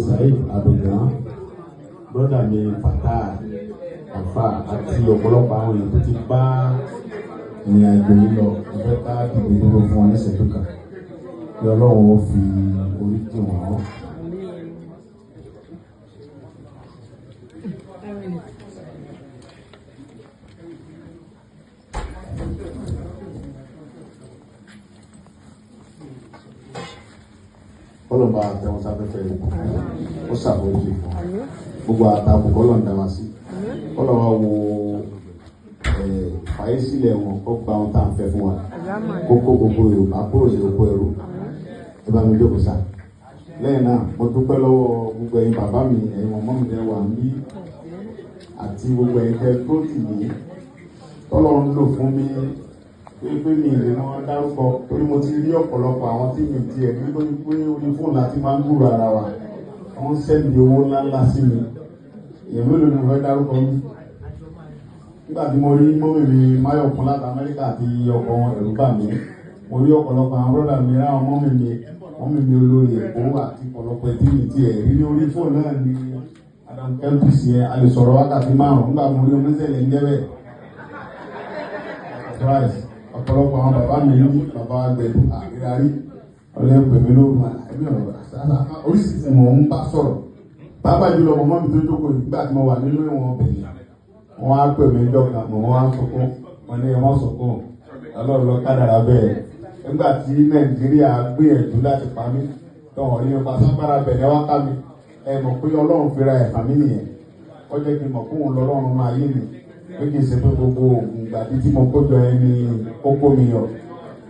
Saheed Abdulgan, brother mi Fatai Afa àti ọ̀pọ̀lọpọ̀ àwọn èèyàn tó ti bá ìrìn àjò yìí lọ, mo fẹ́ ká dìde dúró fún wọn ní ìṣẹ́jú kan kí Ọlọ́run ó fi orí jì wọ́n. Kọ́lọ̀ bá tẹ̀wọ́n sáfẹ́fẹ́ yìí, ó ṣàforíjì fún gbogbo àtàkùn, kọ́lọ̀ ń dá wa sí, kọ́lọ̀ wa wo fàyè sílẹ̀ wọn, kó gba ohun tá à ń fẹ́ fún wa, kó kó gbogbo Yorùbá kúrò ní oko ẹrú. Ẹ bá mi jókòó sá. Lẹ́yìn náà, mo dúpẹ́ lọ́wọ́ gbogbo ẹ̀yin bàbá mi, ẹ̀yin mọ̀mọ́ mi tẹ́ wà níbí àti gbogbo ẹ̀yin tẹ́ tó tì mí, tọ́lọ́run lò fún mi pé mi lè mọ dárúkọ, torí mo ti rí ọ̀pọ̀lọpọ̀ àwọn tí mi tiẹ̀ rí lórí pé orí fóònù láti máa ń gbúrò ara wa, wọ́n ń send owó ńláńlá sí mi. Èèyàn mélòó ni mo fẹ́ dárúkọ mi? Nígbà tí mo rí mummy mi Máyọ̀kún láti Amẹ́ríkà àti ọkọ wọn, ẹ̀rù bà mí. Mo rí ọ̀pọ̀lọpọ̀ àwọn brother mi, ráwọn mummy mi olórí Èkó àti ọ̀pọ̀lọpọ̀ ẹtí mi tiẹ̀ rí ní orí fóònù náà ni. Adam Kelpis yẹn, a lè sọ̀rọ̀ wákàtí 5. Nígbà mo rí omi sẹ̀lẹ̀ ń jẹ́ bẹ́ẹ̀ surprise. Ọ̀pọ̀lọpọ̀ àwọn bàbá mi ní bàbá agbẹ̀dù àrírarí ọlẹ́ pè mí lóru ẹbí ọ̀rọ̀ oríṣiríṣi mò ń bá sọ̀rọ̀, pàápàá jùlọ mọ̀mọ́ mi tó jókòó. Nígbà tí mo wà nínú ìwọ̀n bẹ̀yìn, wọ́n á pè mí jọ kan, mọ̀ wọ́n á sunkún. Wọ́n ní wọ́n sunkún, Ọlọ́run lọ kádàrá bẹ́ẹ̀. Nígbà tí Nàìjíríà gbìyànjú láti pa mí, tọ̀wọ̀n rí nípa sápára bẹ̀rẹ̀ wá ká mi. Ẹ mọ̀ pé Ọlọ́run fira ẹ̀fà mí nìyẹn. Ó jẹ́ kí n mọ̀ kóun lọ́lọ́run máa yé mi, pé kì í ṣe pé gbogbo oògùn ìgbàdí tí mo kó jọ ẹni ó kó mi yọ.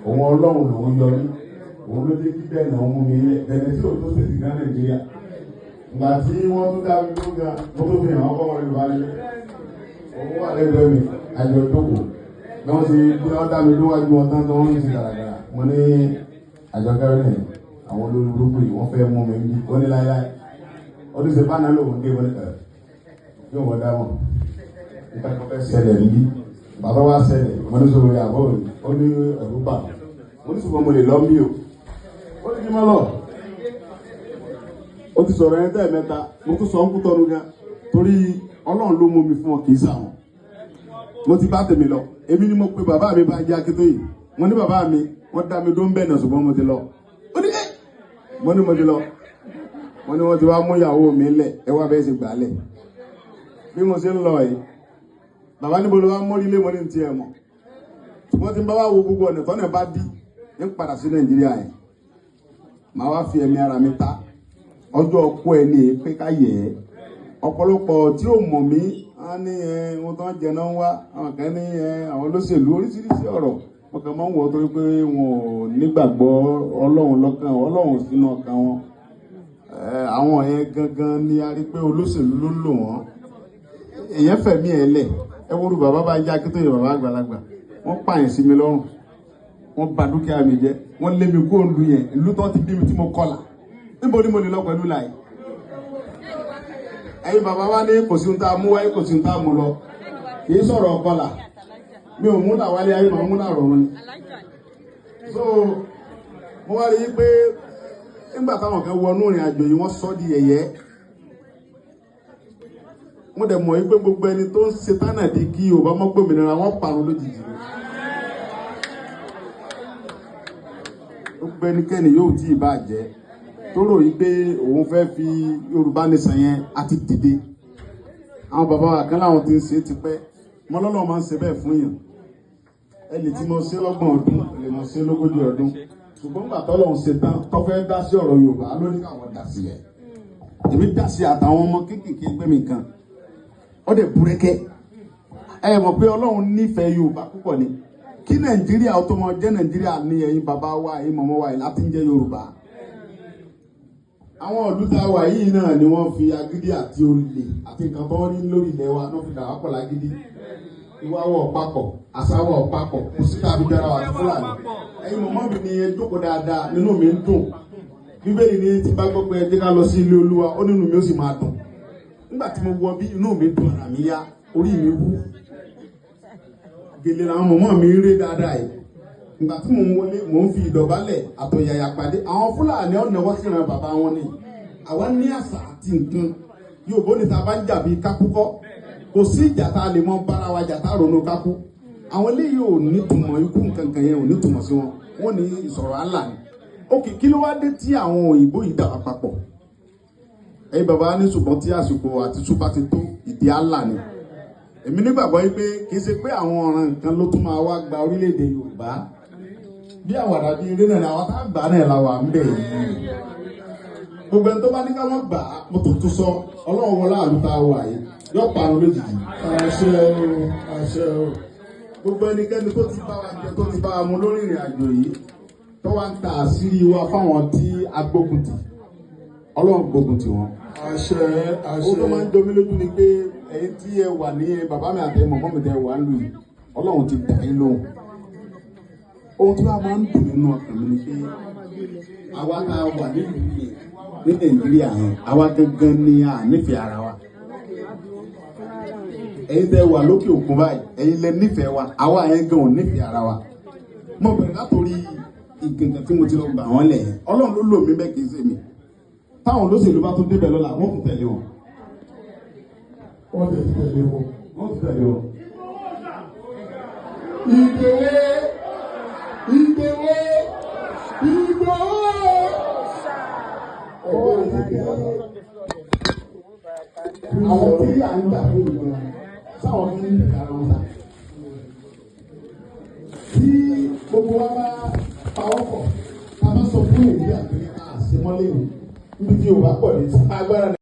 Òun Ọlọ́run lòún yọ mí, òun ló dé kí bẹ́ẹ̀ náà mú mi lẹ̀ bẹ̀rẹ̀ tí òun tó sì dìgbà Nàìjíríà. Ìgbà tí wọ́n tún dá mi lóga, mo tún fi hàn ọkọ̀ wọn Yorùbá lé, òun wà lẹ́gbẹ̀ẹ́ mi, àjọ jókòó ní wọ́n ti bí wọ́n dá mi lówájú wọn tán tó wọ́n ń ti gàràgàrà. Mo ní àjọ kẹrin àwọn olórí burúkú yìí, wọ́n fẹ́ mú mi bí. Ó ní láíláí, ó ní sèpá náà lòun dé. Wọlé ẹ̀ yóò wọ́n dá wọn nípa tó fẹ́ ṣẹlẹ̀ níbí. Bàbá wa ṣẹlẹ̀, mo ní sọ̀rọ̀ yàgò rẹ̀. Ó ní ẹ̀rú bà. Mo ní ṣùgbọ́n mo lè lọ mí o. Ó ní kí n má lọ. Ó ti sọ̀rọ̀ yẹn tẹ́ẹ̀mẹ́ta. Mo tún sọ ń kú tọ́nu gan, torí Ọlọ́run ló mú mi fún ọ, kì í sàwọn. Mo ti bá tèmi lọ. Èmi ni mo pe bàbá mi bá jẹ́ Akíntóyè. Mo ní bàbá mi, wọ́n dá mi dó ń bẹ̀ náà, ṣùgbọ́n mo ti lọ. Ó ní ẹ́, mo ní mo ti lọ. Mo ní wọ́n ti wá mú ìyàwó mi lẹ̀, ẹ wá bẹ́ẹ̀ sì gbà lẹ̀ bí mo ṣe ń lọ yìí. Bàbá níbo ló wá mórí lé? Mo ní ti ẹ̀ mọ̀, ṣùgbọ́n tí n bá wá wo gbogbo ọ̀nà tọ́nà bá dí ń padà sí Nàìjíríà yẹn, màá wá fi ẹ̀mí ara mi ta ọjọ́ ọkọ ẹ ní pé ká yẹ ẹ́. Ọ̀pọ̀lọpọ̀ tí ò mọ̀ mí á ní ẹ ohun tó ń jẹ náà ń wá, àwọn kan ní ẹ àwọn olóṣèlú, oríṣiríṣi ọ̀rọ̀. Mo kàn máa ń wọ̀ ọ́ torí pé wọn ò nígbàgbọ́ Ọlọ́run lọ́kàn, Ọlọ́run sínú ọkàn wọn. Àwọn yẹn gangan ni a rí pé olóṣèlú ló ń lò wọ́n. Èèyàn fẹ̀mí ẹ̀ lẹ̀. Ẹ wúru bàbá bá jẹ́ Akíntóyè, bàbá àgbàlagbà, wọ́n pààyàn sí mi lọ́rùn, wọ́n bà dúkìá mi jẹ́, wọ́n lé mi kúrò nílùú yẹn, ìlú tó ti bí mi tí mo kọlà. Níbo ni mo lè lọ pẹ̀lú láì? Ẹ̀yin bàbá wa ní kò sí ohun tá a mú wáyé, kò sí ohun tá a mú lọ. Kì í sọ̀rọ̀ ọkọlà, mi ò mú làwálé ayé, màá mú làrọ̀ ni. So mo wá rí i pé nígbà táwọn kan wọnú ìrìn àjò yìí, wọ́n sọ di yẹ̀yẹ́. Mo dẹ̀ mọ̀ wípé gbogbo ẹni tó ń ṣe tánà di kí Yorùbá mọ́ gbòmìnira, wọ́n parun lójijì ni. Gbogbo ẹnikẹ́ni yóò tí ì bá jẹ́ tó rò yí pé òun fẹ́ fi Yorùbá nation yẹn àti dìde. Àwọn bàbá wa kan láwọn ti ń ṣe tipẹ́ mọ́lọ́lọ́ máa ń ṣe bẹ́ẹ̀ fún yàn. Ẹni tí mo ṣe lọ́gbọ̀n ọdún lè mo ṣe lógójì ọdún, ṣùgbọ́n gbà tọ́lọ́run ṣe tán tó fẹ́ dá sí ọ̀rọ̀ Yorùbá ló ní káwọn dá sí ẹ̀. Èmi dá sí àtàwọn ọmọ kéékèèké ẹgbẹ́ mi kan, ó dẹ̀ búrẹ́kẹ́. Ẹ mọ̀ pé Ọlọ́run nífẹ̀ẹ́ Yorùbá púpọ̀ ni. Kí Nàìjíríà ó tó mọ jẹ́ Nàìjíríà ní ẹ̀yin bàbá wa, ẹ̀yin mọ̀mọ́ wa yìí láti ń jẹ́ Yorùbá. Àwọn ìlú tá a wà yìí náà ni wọ́n fi agídí àti olè àti nǹkan tó ń rí lórí ilẹ̀ wa náà fi dà wá pọ̀ lágídí. Ìwà wọ̀ papọ̀, àṣà wọ̀ papọ̀, kò sí tàbí dára wà ní Fúlàní. Ẹ̀yin mọ̀mọ́ mi ni ẹ jókòó dáadáa, nínú mi ń dùn. Bíbélì ní tí bá gbọ́ pé ẹ jẹ́ ká lọ sí ilé Olúwa, ó nínú mi ó sì máa dùn. Nígbà tí mo wọ bí, inú mi dùn, ara mi yá, orí mi wú, gèlè làwọn mọ̀mọ́ mi rí dáadáa yìí. Ìgbà tí mò ń wọlé, mò ń fi ìdọ̀bálẹ̀ àtọ̀yàyà pàdé àwọn Fúlàní. Ọ̀nà wọ́n sì ran bàbá wọn ni. Àwa ní àṣà àti nǹkan yóò ní ta bá ń jà bí kákúkọ́. Kò sí ìjà tá a lè mọ bára wa jà tá a ronú kákú. Àwọn eléyìí ò ní túmọ̀ ikú, nǹkan yẹn ò ní túmọ̀ sí wọn. Wọ́n ní ìsọ̀rọ̀ àlà ni. Ok, kí ló wá dé tí àwọn òyìnbó yìí dà wá papọ̀? Ẹ̀yin bàbá ní, ṣùgbọ́n tí àsìkò àti túbá ti tó, ìdí àlà ni. Èmi nígbàgbọ́ yìí pé kì í ṣe pé àwọn ọ̀ràn nǹkan ló tún máa wá gba orílẹ̀-èdè Yorùbá. Bí àwàdà bí eré náà ni, àwọn tá a gbà náà la wà ń bẹ̀ yìí. Gbogbo ẹni tó bá ní ká wọ́n gbà á, mo tún tún sọ, Ọlọ́run wọlé àlùtà wà yìí, yóò parun lójijì. Àṣẹ o, àṣẹ o. Gbogbo ẹnikẹ́ni tó ti bá wa jẹ, tó ti bá wa mu lórí ìrìn àjò yìí, tó wá ń ta àṣírí wa fáwọn tí agbógun tì, Ọlọ́run gbógun tì wọ́n. Àṣẹ, Ó tó máa àṣẹ. ń domi lójú ni pé ẹ̀yin tí ẹ wà ní, bàbá mi àti mọ̀mọ́ mi tẹ wà ń lù yìí, Ọlọ́run ti dà yín lóhùn. Ohun tí wàá máa ń dùn nínú ọkàn mi ni pé àwa tá a wà nílùú yẹn ní Nàìjíríà yẹn, àwa gangan ni a nífẹ̀ẹ́ ara wa. Ẹ̀yin tẹ wà lókè òkun báyìí, ẹ̀yin lẹ nífẹ̀ẹ́ wa. Àwa yẹn gan ò nífẹ̀ẹ́ ara wa. Mo bẹ̀rẹ̀ látòrí ìgangan tí mo ti lọ gbà wọ́n lẹ̀ yẹn. Ọlọ́run ló lò mí bẹ́ẹ̀, kì í ṣe mi. Táwọn olóṣèlú bá tún débẹ̀ lọ́la, wọ́n tún tẹ̀lé wọn. Wọ́n tẹ̀ sí tẹ̀lé wọn. Wọ́n tún tẹ̀lé wọn. Ìgbòho, Ìgbòho, Ìgbòho. Ọwọ́ Ìgbòho. Àwọn tí à ń gbà fún ìgbà sáwọn ní ìkàrà wọn sá. Tí gbogbo wa bá pawọ́pọ̀, tá a bá sọ fún Nàìjíríà pé a ṣe mọ́lẹ̀ ní níbi tí Yorùbá pọ̀ ní agbára.